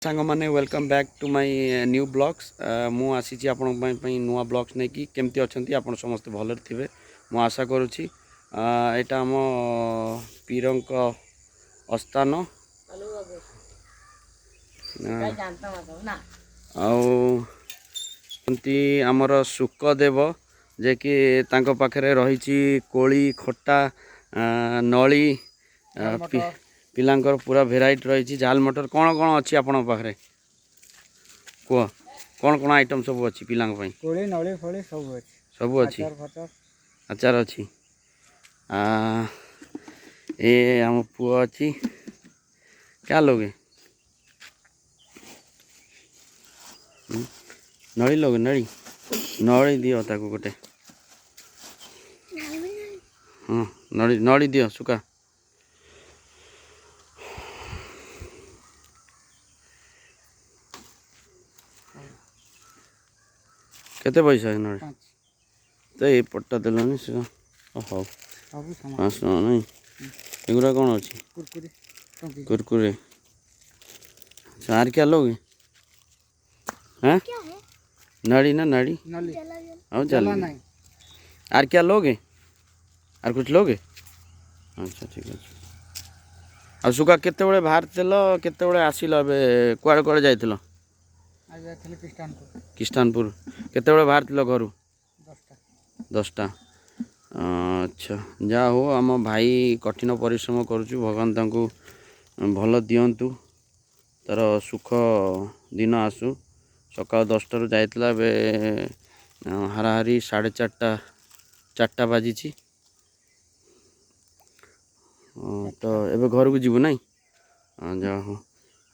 ସାଙ୍ଗମାନେ, welcome back to my new vlogs। ମୁଁ ଆସିଛି ଆପଣଙ୍କ ପାଇଁ ନୂଆ ବ୍ଲଗ୍ସ ନେଇକି। କେମିତି ଅଛନ୍ତି ଆପଣ? ସମସ୍ତେ ଭଲରେ ଥିବେ ମୁଁ ଆଶା କରୁଛି। ଏଇଟା ଆମ ପୀରଙ୍କ ଅସ୍ଥାନ। ଆଉ ଏମିତି ଆମର ଶୁକଦେବ ଯେ କି ତାଙ୍କ ପାଖରେ ରହିଛି କୋଳି ଖଟା, ନଳି, ପିଲାଙ୍କର ପୁରା ଭେରାଇଟି ରହିଛି, ଝାଲ ମଟର। କ'ଣ କ'ଣ ଅଛି ଆପଣଙ୍କ ପାଖରେ କୁହ? କ'ଣ କ'ଣ ଆଇଟମ୍ ସବୁ ଅଛି ପିଲାଙ୍କ ପାଇଁ? କୋଳି, ନଳି ଫଳି ସବୁ ଅଛି। ସବୁ ଅଛି, ଆଚାର ଅଛି। ଏ ଆମ ପୁଅ ଅଛି। क्या लोगे? ନଳି ଲୋगे? ନଳି, ନଳି ଦିଅ ତାକୁ ଗୋଟେ। ହଁ, ନଳି, ନଳି ଦିଅ ସୁକା। କେତେ ପଇସା ନଳି ତ? ଏଇ ପଟ୍ଟା ଦେଲନି ସେ। ହଉ, 5 ଟଙ୍କା ନାଇଁ? ଏଗୁଡ଼ା କ'ଣ ଅଛି? କୁରକୁରେ। और क्या लोगे? हाँ, नड़ी ना, नड़ी और चल। और क्या लोगे? और कुछ लोगे? ଆଚ୍ଛା, ଠିକ୍ ଅଛି। ଆଉ ସୁକା, କେତେବେଳେ ବାହାରିଥିଲ, କେତେବେଳେ ଆସିଲ? ଏବେ କୁଆଡ଼େ କୁଆଡ଼େ ଯାଇଥିଲ? ଖ୍ରୀଷ୍ଟାନପୁର। କେତେବେଳେ ବାହାରିଥିଲ ଘରୁ? 10ଟା। ଆଚ୍ଛା, ଯାହା ହଉ, ଆମ ଭାଇ କଠିନ ପରିଶ୍ରମ କରୁଛୁ। ଭଗବାନ ତାଙ୍କୁ ଭଲ ଦିଅନ୍ତୁ, ତାର ସୁଖ ଦିନ ଆସୁ। ସକାଳ 10ଟାରୁ ଯାଇଥିଲା, ଏବେ ହାରାହାରି 4:30, 4ଟା ବାଜିଛି। ତ ଏବେ ଘରକୁ ଯିବୁ ନାଇଁ? ଯାହା ହଉ,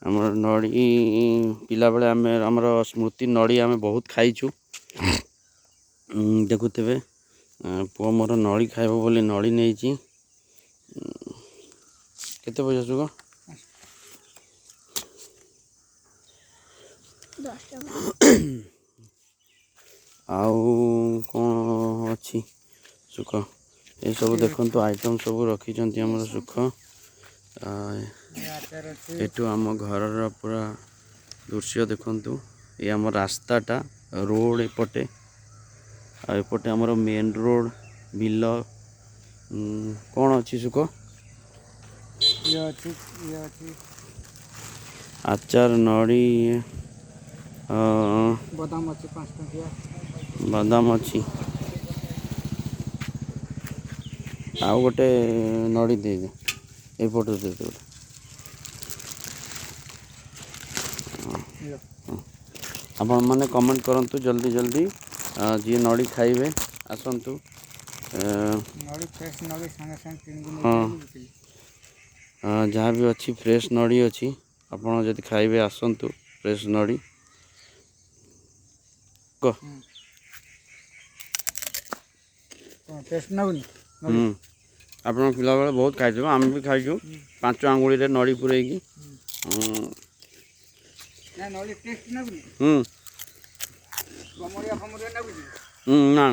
ଆମର ନଡ଼ି ପିଲାବେଳେ ଆମେ ଆମର ସ୍ମୃତି ନଡ଼ି ଆମେ ବହୁତ ଖାଇଛୁ। ଦେଖୁଥିବେ, ପୁଅ ମୋର ନଳି ଖାଇବ ବୋଲି ନଳି ନେଇଛି। କେତେ ପଇସା ସୁଖ? ଆଉ କ'ଣ ଅଛି ସୁଖ? ଏସବୁ ଦେଖନ୍ତୁ, ଆଇଟମ୍ ସବୁ ରଖିଛନ୍ତି ଆମର ସୁଖ। ଏଠୁ ଆମ ଘରର ପୁରା ଦୃଶ୍ୟ ଦେଖନ୍ତୁ। ଏ ଆମ ରାସ୍ତାଟା, ରୋଡ଼ ଏପଟେ, ଆଉ ଏପଟେ ଆମର ମେନ୍ ରୋଡ଼, ବିଲ। କ'ଣ ଅଛି ସୁଖ? ଇଏ ଅଛି। ଆଚାର, ନଡ଼ି। ବାଦାମ ଅଛି, 5 ଟଙ୍କିଆ। ବାଦାମ ଅଛି। ଆଉ ଗୋଟେ ନଡ଼ି ଦେଇଦେ, ଏପଟୁ ଦେଇଦେ ଗୋଟେ। ଆପଣମାନେ କମେଣ୍ଟ କରନ୍ତୁ ଜଲ୍ଦି ଜଲ୍ଦି। ଯିଏ ନଡ଼ି ଖାଇବେ ଆସନ୍ତୁ। ନଡ଼ି, ଫ୍ରେଶ୍ ନଡ଼ି, ସାଙ୍ଗେ ସାଙ୍ଗେ କିଣିକି। ହଁ, ଯାହା ବି ଅଛି ଫ୍ରେଶ୍ ନଡ଼ି ଅଛି। ଆପଣ ଯଦି ଖାଇବେ ଆସନ୍ତୁ, ଫ୍ରେଶ୍ ନଡ଼ି। କହ। ଟେଷ୍ଟ ନେଉନି? ଆପଣ ପିଲାବେଳେ ବହୁତ ଖାଇଥିବ, ଆମେ ବି ଖାଇଛୁ ପାଞ୍ଚ ଆଙ୍ଗୁଳିରେ ନଡ଼ି ପୂରେଇକି। ନଡ଼ି ଟେଷ୍ଟ ନେଉନି? ହୁଁ। ଗମରିଆ ଫମରିଆ ଲାଗୁଛି? ନା।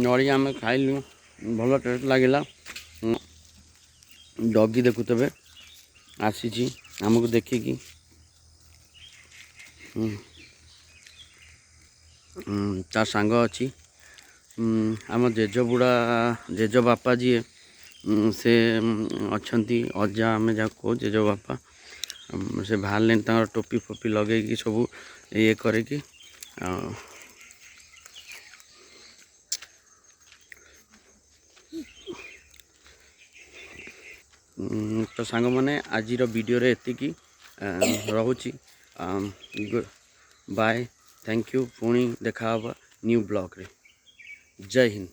ନଡ଼ି ଆମେ ଖାଇଲୁ, ଭଲ ଟେଷ୍ଟ ଲାଗିଲା। ଡଗି ଦେଖୁଥିବେ, ଆସିଛି ଆମକୁ ଦେଖିକି। ତା ସାଙ୍ଗ ଅଛି। ଆମ ଜେଜ ବୁଢ଼ା, ଜେଜ ବାପା ଯିଏ ସେ ଅଛନ୍ତି, ଅଜା ଆମେ ଯାହାକୁ କହୁ, ଜେଜ ବାପା ସେ ବାହାରିଲେଣି ତାଙ୍କର ଟୋପି ଫୋପି ଲଗେଇକି, ସବୁ ଇଏ କରିକି। ଆଉ ତ ସାଙ୍ଗମାନେ, ଆଜିର ଭିଡ଼ିଓରେ ଏତିକି ରହୁଛି। Bye, thank you. ପୁଣି ଦେଖା ହେବ ନ୍ୟୁ ବ୍ଲଗ୍ରେ। ଜୟ ହିନ୍ଦ।